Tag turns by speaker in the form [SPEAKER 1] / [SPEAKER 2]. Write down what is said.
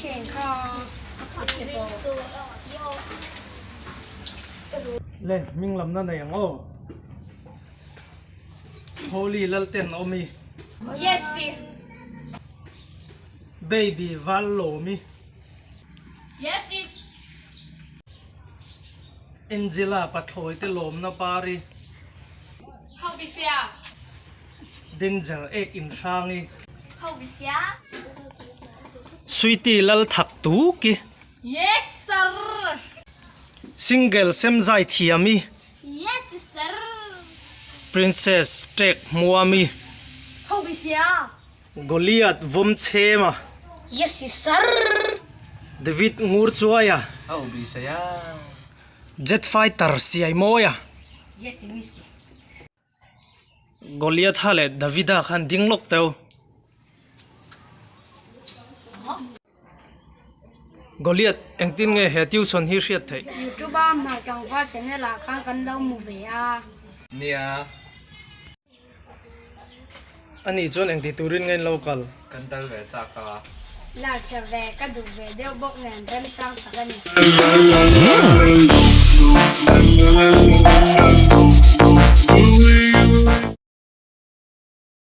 [SPEAKER 1] thin kha.
[SPEAKER 2] Le hming lamna nei ang aw. Holy Lalten awmi.
[SPEAKER 1] Yes.
[SPEAKER 2] Baby Val Lawmi.
[SPEAKER 1] Yes.
[SPEAKER 2] Angela pathlawi te lawmna pari.
[SPEAKER 1] Ho bi sia.
[SPEAKER 2] Danger ek in hrangi.
[SPEAKER 1] Ho bi sia.
[SPEAKER 2] Sweety lal thak tuki.
[SPEAKER 1] Yes sir.
[SPEAKER 2] Single sem zai thiami.
[SPEAKER 1] Yes sir.
[SPEAKER 2] Princess tek hmuami.
[SPEAKER 1] Ho bi sia.
[SPEAKER 2] Goliath vawm chhema.
[SPEAKER 1] Yes sir.
[SPEAKER 2] David ngur chuaia.
[SPEAKER 3] Ho bi sia.
[SPEAKER 2] Jet fighter siai mawia.
[SPEAKER 1] Yes miss.
[SPEAKER 2] Goliatha leh Davida khan ding lawk teuh. Goliath engtin nge he tuition hi hriat theih?
[SPEAKER 1] Youtube a hmar tlangval channel ah khan kan lo hmu ve a.
[SPEAKER 3] Nia.
[SPEAKER 2] Ani chuan engti turin nge in lo kal?
[SPEAKER 3] Kan tal ve chak a.
[SPEAKER 1] Larkher ve ka duh ve deuh bawk nen remchang tak a ni.